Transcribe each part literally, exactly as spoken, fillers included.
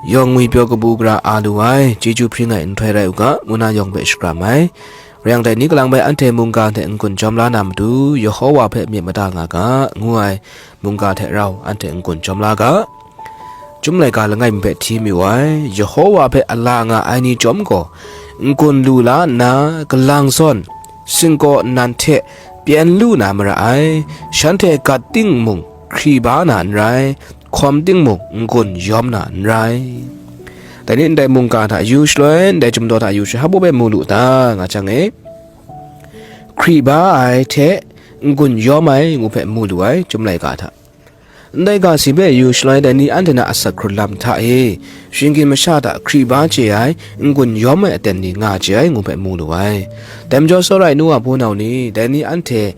Yawng ngwipyaw kabu gara a lu ai, chyeju hpring ai nhtoi rai u ga, ngu na yawng hpe shakram ai. Rai yang, dai ni kalang bai anhte mungga hte n-gun jawm la na matu, Yehowa hpe myit mada nga ga, ngu ai mungga hte rau anhte n-gun jawm la ga. Chyum laika langai mi hpe hti mayu ai, Yehowa hpe a la nga ai ni chyawm gaw, n-gun lu la nna, kalang zawn, singkaw nnan hte pyen lu na mara ai, shanhte gat ting mung hkri ba na n rai, hkawm ting mung n-gun yawm na n rai. Dai ni ndai mungga hta yu shaloi, ndai chyum daw hta yu shaloi, hpa baw bai mu lu ta, nga jang e, hkri ba ai hte n-gun yawm ai ngu hpe mu lu ai, chyum laika hta. Ndai ga si hpe yu shaloi, dai ni anhte na asak hkrun lam hta e, shinggyim masha hta hkri ba chye ai, n-gun yawm ai aten ni nga chye ai ngu hpe mu lu ai. Dai majaw, tsawra ai nu wa hpunau ni, dai ni anhte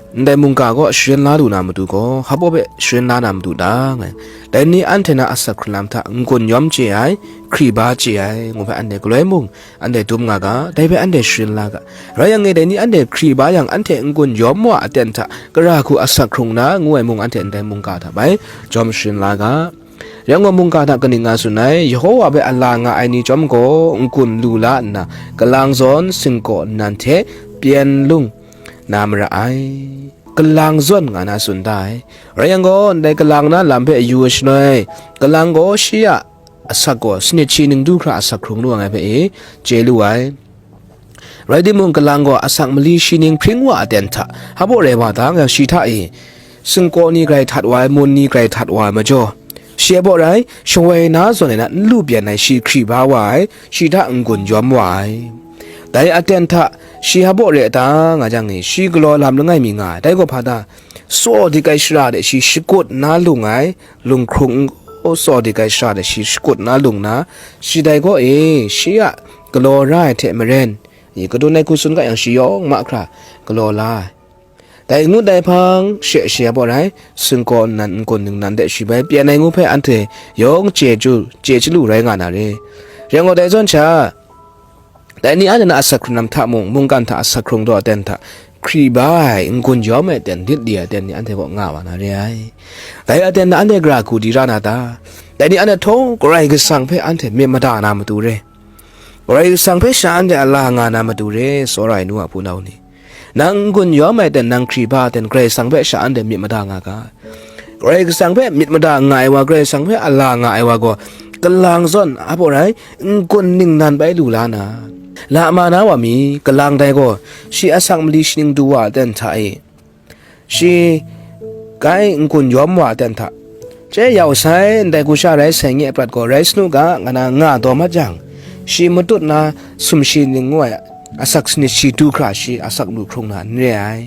ndai mungga gaw sharin la lu na matu gaw, hpa baw hpe sharin la na matu ta, nga ai. Dai ni anhte na asak hkrun lam hta n-gun yawm chye ai, hkri ba chye ai, ngu hpe anhte galoi mung, anhte dum nga ga, dai hpe anhte sharin la ga. Rai yang e, dai ni anhte hkri ba yang, anhte n-gun yawm wa aten hta, gara hku asak hkrung na, ngu ai mung, anhte ndai mungga hta bai jawm sharin la ga. Rai yang gaw, mungga hta kaning nga tsun ai, Yehowa hpe a la nga ai ni chyawm gaw, n-gun lu la nna, kalang zawn, singkaw nnan hte pyen lung na mara ai. Kalang zawn nga na tsun da ai. Rai yang gaw, ndai kalang na lam hpe yu ai shaloi, kalang gaw shi a asak gaw sanit shi ning du hkra asak hkrung lu ai hpe e chye lu ai. Rai timung, kalang gaw asak mali shi ning hpring wa aten hta hpa baw rai wa ta, nga yang shi hta e singkaw ni grai htat wa ai, mun ni grai htat wa ai majaw, shi hpa baw rai, shawoi na zawn e na n lu pyen ai, shi hkri ba wa ai, shi hta n-gun yawm wa ai. Dai aten hta shi hpa baw re ai ta, nga jang e, shi galaw lam langai mi nga ai. Dai gaw hpa ta? Tsaw dik ai shara de shi shakut nna lung ai, lunghkrung n-, tsaw dik ai shara de shi shakut nna lung nna, shi dai gaw e, shi a galaw ra ai hte maren, i, kadun ai hku tsun ga yang, shi yawng mahkra galaw la ai. Dai ngut ai hpang she shi hpa baw rai, singkaw nnan n-gun ningnan de shi bai pyen ai ngu hpe anhte yawng chye chyu, chye chyalu rai nga na re. Rai yang gaw, dai zawn sha, dai ni anhte na asak hkrun lam hta mung, mungkan hta asak hkrung daw aten hta hkri ba ai, n-gun yawm ai aten, lit li ai aten ni anhte kaw nga wa na re ai. Dai aten hta anhte gara hku di ra na ta? Dai ni anhte htawng Karai Kasang hpe anhte myit mada na matu re. Karai Kasang hpe sha anhte a la nga na matu re, tsawra ai nu a hpunau ni. Nang n-gun yawm ai aten, nang hkri ba aten, Karai Kasang hpe sha anhte myit mada nga ga. Karai Kasang hpe myit mada nga ai wa, Karai Kasang hpe a la nga ai wa gaw, kalang zawn, hpa baw rai, n-gun ningnan bai lu la na. Lama na wa mi, kalang dai gaw, shi asak mali shi ning du wa aten hta e, shi gai n-gun yawm wa aten hta, che yau sai, ndai hku sha rai sai nye prat gaw rai sanu ga, nga na nga daw mat jang, shi matut na sumshi ning ngu ai asak sanit shi du hkra shi asak lu hkrung na n re ai.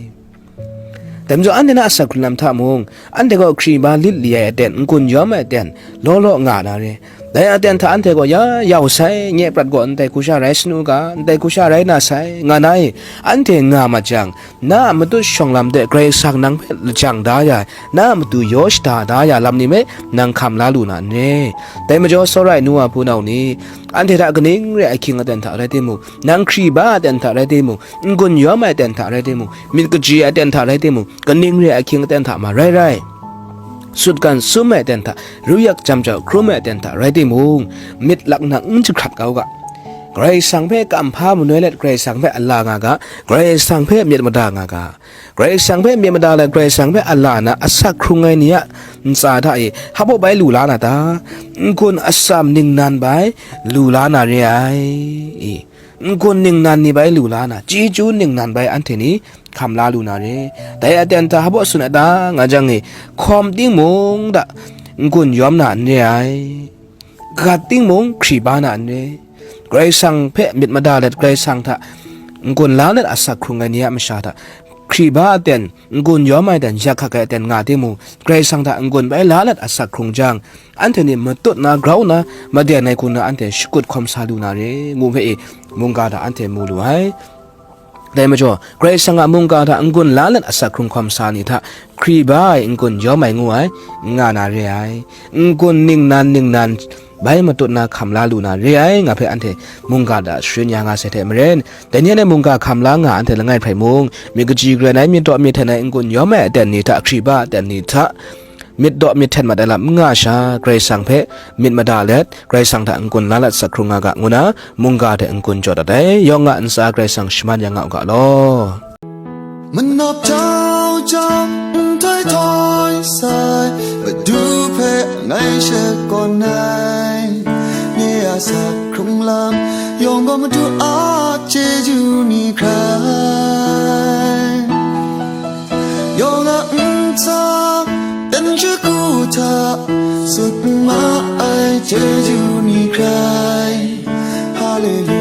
Dai majaw, anhte na asak hkrun lam hta mung, anhte gaw hkri ba lit li ai aten, n-gun yawm ai aten, law law nga na re. Dai aten hta anhte gaw ya yau sai, nye prat gaw ndai hku sha rai sanu ga, ndai hku sha rai na sai, nga na e, anhte nga mat jang, na a matut shawng lam de Karai Kasang nang hpe lajang da ya ai, na a matu yaw shada da ya lam ni hpe nang hkam la lu na n re? Dai majaw, tsawra ai nu a hpunau ni, anhte hta kaning re ai ahkying aten hta rai timung, nang hkri ba aten hta rai timung, n-gun yawm ai aten hta rai timung, myit kaji ai aten hta rai timung, kaning re ai ahkying aten hta ma rai rai, sutgan sum ai aten hta, ruyak jam jau hkrum ai aten hta rai timung, myit laknak n jahkrat kau ga. Karai Kasang hpe kamhpa manoi let, Karai Kasang hpe a la nga ga, Karai Kasang hpe myit mada nga ga. Karai Kasang hpe myit mada let, Karai Kasang hpe a la na asak hkrung ai ni a ntsa hta e hpa baw bai lu la na ta? N-gun atsam ningnan bai lu la na re ai. I, n-gun ningnan ni bai lu la na, chyeju ningnan bai anhte ni hkam la lu na re. Dai aten hta hpa baw tsun ai ta, nga jang e, hkawm ting mung hta n-gun yawm na n re ai. Gat ting mung hkri ba na n re. Karai Kasang hpe myit mada let, Karai Kasang hta n-gun la let asak hkrung ai ni a masha hta, hkri ba aten, n-gun yawm ai aten, yak hkak ai aten nga timung, Karai Kasang hta n-gun bai la let asak hkrung jang, anhte ni matut na, grau na, maden ai hku na anhte shakut hkawm sa lu na re, ngu hpe e, mungga hta anhte mu lu ai. Dai majaw, Karai Kasang a mungga hta n-gun la let asak hkrung hkawm sa ni hta, hkri ba ai n-gun yawm ai ngu ai, n nga na re ai. N-gun ningnan ningnan bai matut na hkam la lu na re ai, nga hpe anhte mungga hta sharin ya nga sai hte maren, dai ni anhte mungga hkam la nga anhte langai hprai mung, myit kaji garai ai, myit daw myit hten ai, n-gun yawm ai aten ni hta, hkri ba aten ni hta, myit daw myit hten mat ai lam n nga sha, Karai Kasang hpe myit mada let, Karai Kasang hta n-gun la lat sak hkrung nga ga, ngu na mungga hte n-gun jaw dat ai. Yawng a ntsa Karai Kasang shaman ya nga u ga law. Manap jau jau, nhtoi htoi sai, Madu hpe ngai shakawn ai. Nye a sak hkrung lam yawng gaw Madu a chyeju ni hkrai. Yawng a ntsa dan shagu hta sut ma ai chyeju ni hkrai. Haleluya.